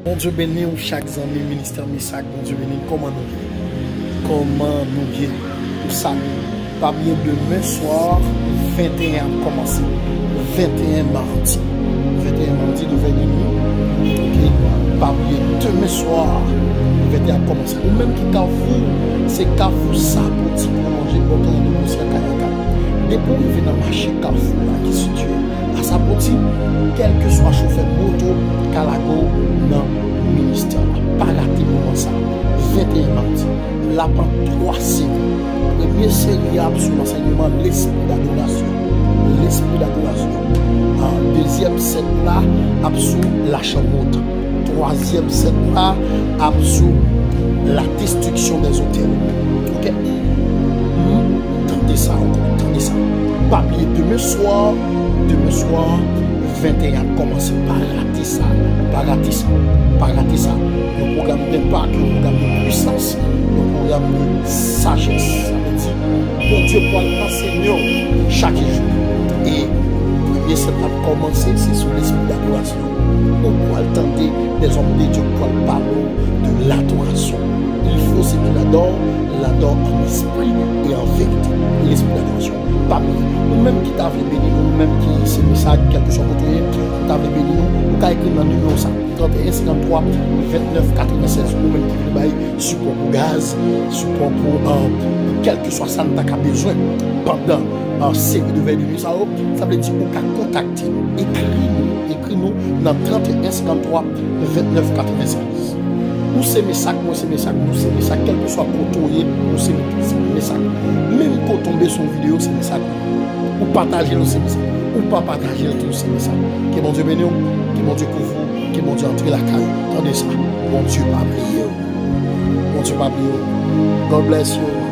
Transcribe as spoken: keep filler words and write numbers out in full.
Bondye beni w chak zanmi Ministè Mesak, Bondye beni w. Kòman nou ye? Kòman nou ye? Ou salye. Pa bliye demen swa, venteyen ap kòmanse. Venteyen madi. Venteyen madi, de vè di nwi. Ok? Pa bliye demen swa, venteyen ap kòmanse. Ou menm ki Kafou, se Kafou Sapoti pwolonje bò kay Negosye Kayaka. Depi w rive nan mache Kafou la ki sitiye a Sapoti, kèlkeswa chofè moto ka lage w nan ministè la. Pa rate moman sa. Venteyen madi. L ap an twa seri. Premye seri a ap sou lansèyman lespri dadorasyon. Lespri dadorasyon. Ah, dezyèm sèt la ap sou lachanmot. Twazyèm sèt la ap sou la destriksyon dè zotèl. Ok? Hmm? Tande sa ankò, tande sa. Pa bliye demen swa, demen swa, venteyen ap kòmanse. Pa rate sa, pa rate sa, pa rate sa. Yon pwogram denpak, yon pwogram de pwisans, yon pwogram de sajès. Sa vle di, Bondye pral ansenye w chak jou. E premye sèt ap kòmanse, se sou lespri dadorasyon. Ou pral tande dèzòm de Dye k pral pale w de ladorasyon. Il faut ce qu'il adore, il adore en esprit et en vérité. Lespri dadorasyon. Pa bliye, ou menm ki ta vle beni nou, ou menm ki se Mesak, kèlkeswa kote w ye, ou ta vle beni nou, ou ka ekri nan nimewo sa, tranteyen senkanntwa ventnèf katrevennsèz. Ou menm ki vle bay sipò pou gaz, sipò pou, euh, pou kèlkeswa sa n ta ka bezwen pandan, euh, seri de vè di nwi sa yo, sa vle di ou ka kontakte nou, ekri nou, ekri nou nan tranteyen senkanntwa ventnèf katrevennsèz. Ou se Mesak, mwen se Mesak, nou se Mesak, kèlkeswa kote w ye, nou se Mesak. Menm kote w tonbe sou yon videyo, se Mesak. Ou pataje l, se Mesak. Ou pa pataje l tou, se Mesak. Ke Bondye beni w, ke Bondye kouvri w, ke Bondye antre lakay ou. Tande sa, Bondye pa bliye w. Bondye pa bliye w. God bless you.